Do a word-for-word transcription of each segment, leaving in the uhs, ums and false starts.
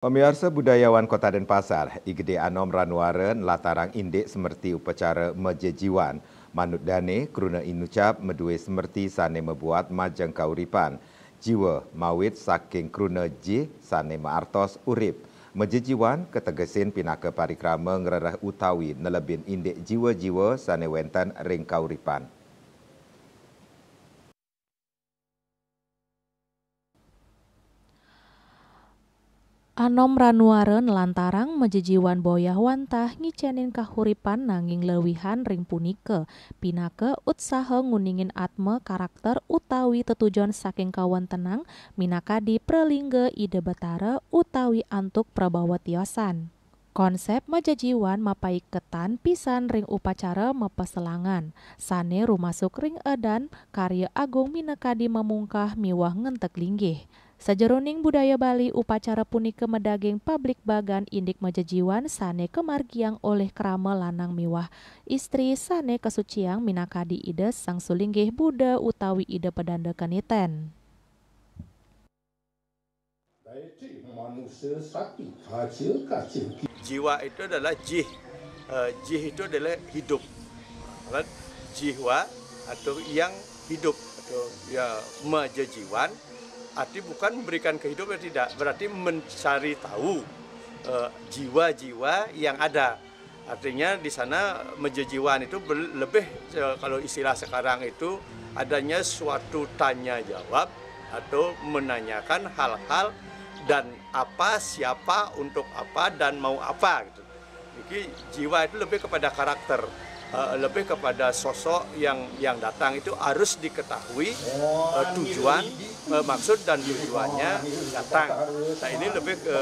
Pamiarsa, budayawan Kota Denpasar, I Gede Anom Ranuara nlatarang indik semerti upacara majejiwan. Manut dane, kruna inucap madué semerti sane mabuat majeng kauripan. Jiwa mawit saking kruna jih sane maartos urip. Majejiwan kategesin pinaka parikrama ngrereh utawi nelebin indik jiwa-jiwa sane wenten ring kauripan. Anom Ranuara nlantarang majejiwan boyah wantah ngicenin kahuripan nanging lewihan ring punika, pinaka utsaha nguningin atma, karakter, utawi tetujon saking kawentenang, minakadi pralingga Ida Betara utawi antuk prabawa tiosan. Konsep majejiwan mapaiketan pisan ring upacara mapaselangan, sane rumasuk ring edan karya agung minakadi mamungkah miwah ngenteg linggih. Sajeroning budaya Bali, upacara punika madaging pabligbagan indik majejiwan sane kamargiang olih krama lanang miwah istri sane kasuciang minakadi Ida Sang Sulinggih Buddha utawi Ida Pedanda Keniten. Jiwa itu adalah jih. Eh, jih itu adalah hidup. Kan? Jiwa atau yang hidup atau ya majejiwan. Arti bukan memberikan kehidupan, tidak, berarti mencari tahu eh, jiwa-jiwa yang ada. Artinya di sana majejiwan itu lebih eh, kalau istilah sekarang itu adanya suatu tanya jawab atau menanyakan hal-hal dan apa, siapa, untuk apa, dan mau apa gitu. Jadi jiwa itu lebih kepada karakter, eh, lebih kepada sosok yang yang datang itu harus diketahui eh, tujuan, eh, maksud dan tujuannya datang. Nah, ini lebih ke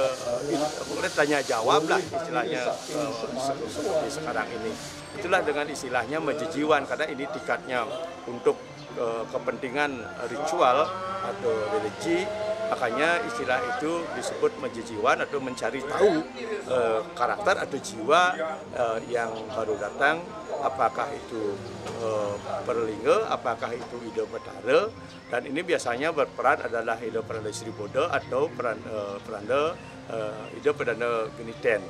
eh, boleh tanya jawab lah istilahnya eh, se- seperti sekarang ini. Itulah dengan istilahnya majejiwan karena ini tingkatnya untuk eh, kepentingan ritual atau religi, makanya istilah itu disebut majejiwan atau mencari tahu eh, karakter atau jiwa eh, yang baru datang, apakah itu eh, Perlingga, apakah itu Ida Betara, dan ini biasanya berperan adalah Ida Peranda Sri Buddha atau peran, eh, Peranda eh, Ida Pedanda Geniten.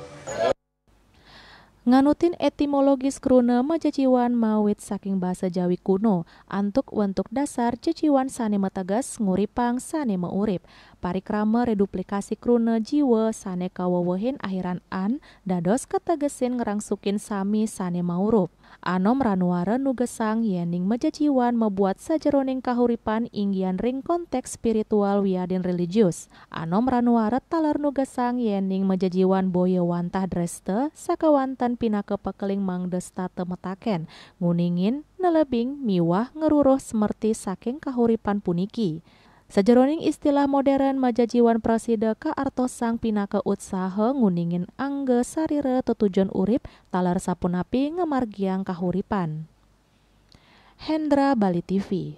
Nganutin etimologis kruna majejiwan mawit saking basa Jawi kuno, antuk wentuk dasar jejiwan sane mateges nguripang sane maurip. Parikrama reduplikasi kruna jiwa sane kawewehin akhiran an dados kategesin ngrangsukin sami sane maurup. Anom Ranuara nugesang yening majejiwan mabuat sajeroning kahuripan inggian ring konteks spiritual wiadin religius. Anom Ranuara taler nugesang yening majejiwan boya wantah dresta sakawanten pinaka pakeling mangda setata mataken, nguningin, nelebing, miwah ngruruh semerti saking kahuripan puniki. Sajeroning istilah modern, majejiwan prasida kaartosang pinaka utsaha nguningin angga sarira tetujon urip taler sapunapi ngamargiang kahuripan. Hendra, Bali T V.